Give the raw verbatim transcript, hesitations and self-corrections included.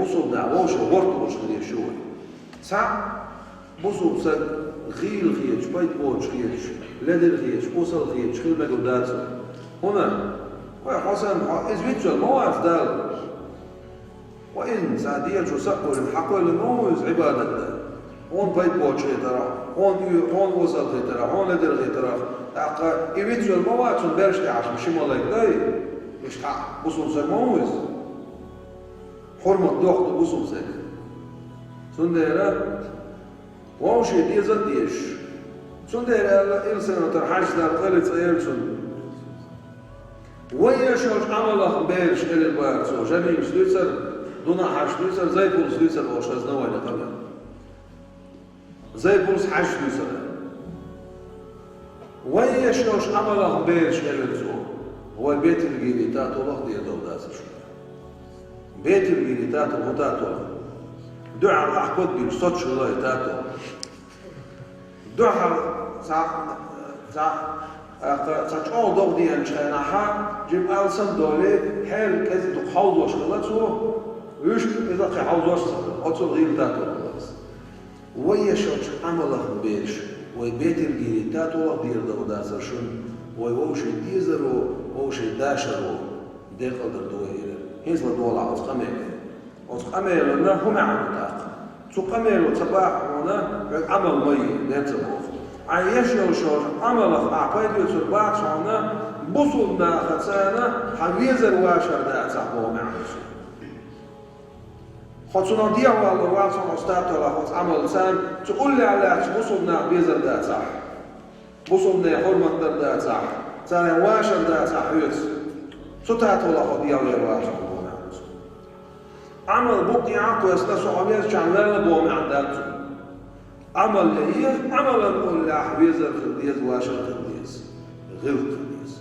Бусулба нах вовшийн гӀортӀа луш хила еза вай. Цхьа бусулба саг гӀийла хеташ, пайда боцуш хеташ, ледара хеташ, осал хеташ хила мегаш дац вай. ХӀунда? Вай хьо санна, хьо иза вицвелла ма вац Дала. Ва иза цхьа дегӀа чу сакъ волуш хьакхоьллина ма ву иза Ӏибадат дан. Хьуна пайда боцуш хетарах, хьуна оь-, хьуна осал хетарах, хьуна ледара хетарах. ТӀаккха и вицвелла ма вац, цунна бераш тӀехьашха ши малайк дай. Иштта бусулба саг ма ву иза. Хьурмат доккху ду бусулба саг. Цундела вовшийн деза а дезаш. Цундела аьлла, Илсанатара Хьаьжас, Дала къайле цӀа йойла цунна: «Вай еш йолчу Ӏамалах бераш», — элира бара цо. Жамилас дуьйцура, Дунахьажас дуьйцура, Зайпулас дуьйцура, оха шазна вайна къамел. Зайпулас, Хьаьжас дуьйцура. «Вай еш йолчу Ӏамалах бераш», — элира цо. Вай бетаргийрий татолах дер дов дацара шуна. Бетаргийрий татол хӀун татол? Дуьхьал ахь код бинчу соцуш хилла и татол. Дуьхьал цхьа, цхьа, цхьа чӀогӀа дов деанчу хенахь, жима алсам долий, хьел кӀезиг дукха хьовзош хилла цо, вуьшта иза кхин хьовзош ца хилла, оццул гӀийла татол хилла иза. Вай еш йолчу Ӏамалах бераш, вай бетаргийрий татолах дер дов дацара шуна, вай вовшийн дезаро, вовшийн дашаро декъалдар ду вай хӀирар. ХӀинца ладогӀалахь оцу къамеле. Оцу къамелана хӀун маьӀна ду тӀаккха? Цу къамело ца боху хьуна, хьоьга Ӏамал ма е, ден ца боху. Хьайн еш йолчу Ӏамалах ахь пайда оьцур бац хьуна, бусулба нахаца хьан везар, вашар дацахь боху маьӀна ду цуьнан. Хьо цунах дехьаваллур вац хьуна оцу татолах, оцу Ӏамалца, цу уллехь лаьттачу бусулба наха безар дацахь, бусулбанийн хьурмат дар дацахь, царна вашар дацахь хьоьца. Цу татолах хьо дехьавер вац хьуна боху маьӀна ду цуьнан. Ӏамал букъ а кхоьссина, со хьо везачохь ваьлла боху маьӀна дац цуьнан. Ӏамал ян е, Ӏамалан уллехь везар хила деза, вашар хила деза, гӀиллакх хила деза.